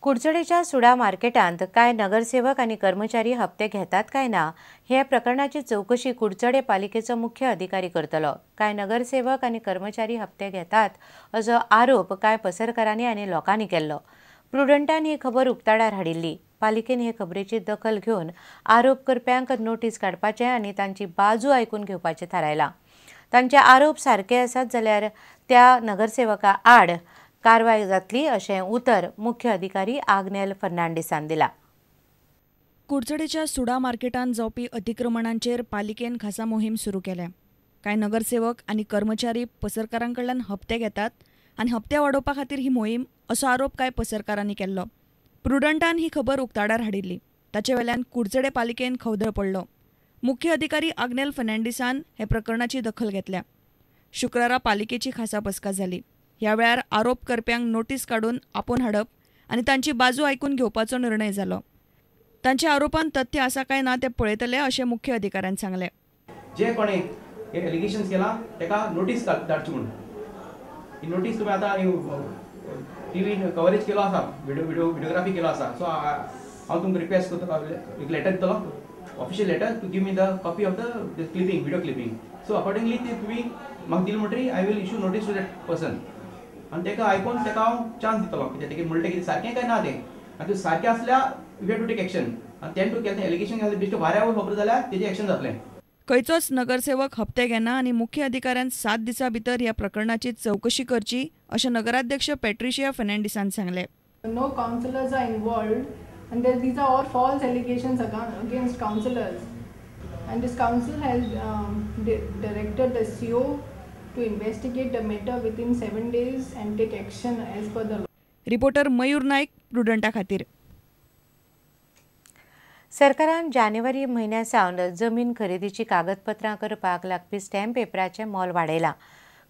कुडचडेच्या सुडा मार्केटांत कांय नगरसेवक आनी कर्मचारी हप्ते घेतात काय ना हे प्रकरणाची चवकशी कुडचडे पालिकेचो मुख्य अधिकारी करतलो। कांय नगरसेवक आनी कर्मचारी हप्ते घेतात असो आरोप कांय पसरकारांनी आनी लोकांनी केल्लो। प्रुडंटान ही खबर उक्ताडार हाडिल्ली। पालिकेन हे खबरेची दखल घेवन आरोप करप्यांक नोटीस काडपाचें आनी तांची बाजू आयकून घेवपाचें थारायलां। तांचे आरोप सारके आसात जाल्यार त्या नगरसेवका आड कारवाय जातली अशें उतर मुख्य अधिकारी आग्नेल फर्नांडीसान दिला। कुडचडेच्या सुडा मार्केटांत जावपी अतिक्रमणांचेर पालिकेन खासा मोहीम सुरू केल्या। कांय नगरसेवक आनी कर्मचारी पसरकारां कडल्यान हप्ते घेतात आनी हप्ते वाडोवपा खातीर ही मोहीम असो आरोप कांय पसरकारांनी केल्लो। प्रुडंटान ही खबर उक्ताडार हाडिल्ली। ताचे वेल्यान कुडचडे पालिकेन खवदळ पडलो। मुख्य अधिकारी आग्नेल फर्नांडीसान हे प्रकरणाची दखल घेतल्या। शुक्रारा पालिकेची खासा बसका जाली। ह्या वेळार आरोप करप्यांक नोटीस काडून आपोवन हाडप आनी तांची बाजू आयकून घेवपाचो निर्णय जालो। तांच्या आरोपांत तथ्य आसा काय ना तें पळयतले अशें मुख्य अधिकाऱ्यान सांगलें। जे कोणे हे एलिगेशन्स केला ताका नोटीस धाडची म्हूण ही नोटीस तुमी आतां टीव्ही कवरेज केलो आसा, व्हिडिओग्राफी केलो आसा। सो हांव तुमकां रिक्वेस्ट करता, एक लेटर दितलो, official letter to give me the copy of the clipping, video clipping. So accordingly ती तुमी म्हाका दिली म्हणटरी I will issue notice to that person आनी ताका आयकून ताका हांव चान्स दितलो कित्याक तेगे म्हणटा कितें सारकें काय ना तें, आनी तें सारकें आसल्यार you have to take action आनी तेणें तुका केलें एलिगेशन घातलें बेश्टें वाऱ्यावर खबर जाल्यार तेजें एक्शन जातलें। खंयचोच नगरसेवक हप्ते घेना आनी मुख्य अधिकाऱ्यान 7 दिसां भितर ह्या प्रकरणाची चवकशी करची अशें नगराध्यक्ष पेट्रिशिया फर्नांडीसान सांगलें। No councillors are involved and these are all false allegations against councillors and this council has directed the CO to investigate the matter within 7 days and take action as per the law. Reporter Mayur Naik, प्रुडंटा खातीर। सरकारान जानेवारी म्हयन्या सावन जमीन खरेदीची कागदपत्रां करपाक लागपी स्टॅम्प पेपराचें मोल वाडयलां।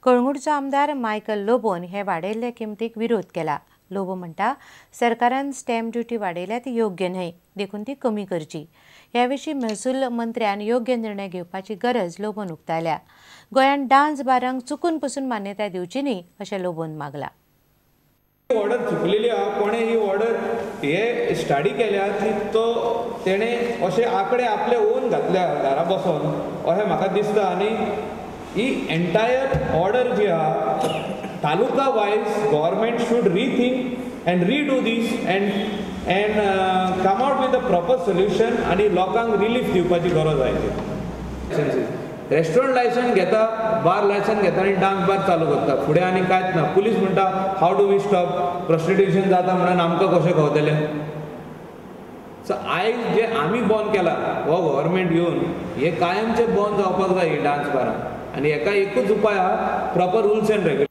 कळंगूटचो आमदार मायकल लोबोन हे वाडयल्ले किमतीक विरोध केला। लोबो म्हणटा सरकारान स्टॅम्प ड्युटी वाडयल्या ती योग्य न्हय, देखून ती कमी करची। ह्या विशीं महसूल मंत्र्यान योग्य निर्णय घेवपाची गरज लोबोन उक्तायल्या। गोंयांत डान्स बारांक चुकून पसून मान्यताय दिवची न्हय अशें लोबोन मागला। ऑर्डर चुकलेली आहा, कोणें ही ऑर्डर हे स्टडी केल्या ती तो तेणें अशे आंकडे आपले ओन घातल्या घरा बसोन अशें म्हाका दिसता। आनी ही एंटायर ऑर्डर जी आहा taluka wise government should rethink and redo this and come out with a proper solution आनी लोकांक रिलीफ दिवपाची गरज आहा। रेस्टॉरंट लायसन घेता, बार लायसन घेता आनी डान्स बार चालू करता, फुडें आनी कांयच ना। पुलीस म्हणटा how do we stop, prostitution जाता म्हणून आमकां कशें कळटलें। सो आयज जे आमी बंद केला हो गव्हर्मेंट येवन हे कायमचे बंद जावपाक जाय ही डान्स बारां आनी हेका एकूच उपाय आहा, प्रॉपर रुल्स एंड रेगुलेशन।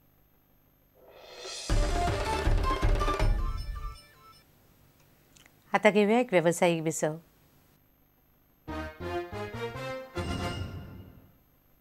आता घेऊया एक व्यावसायिक विसव।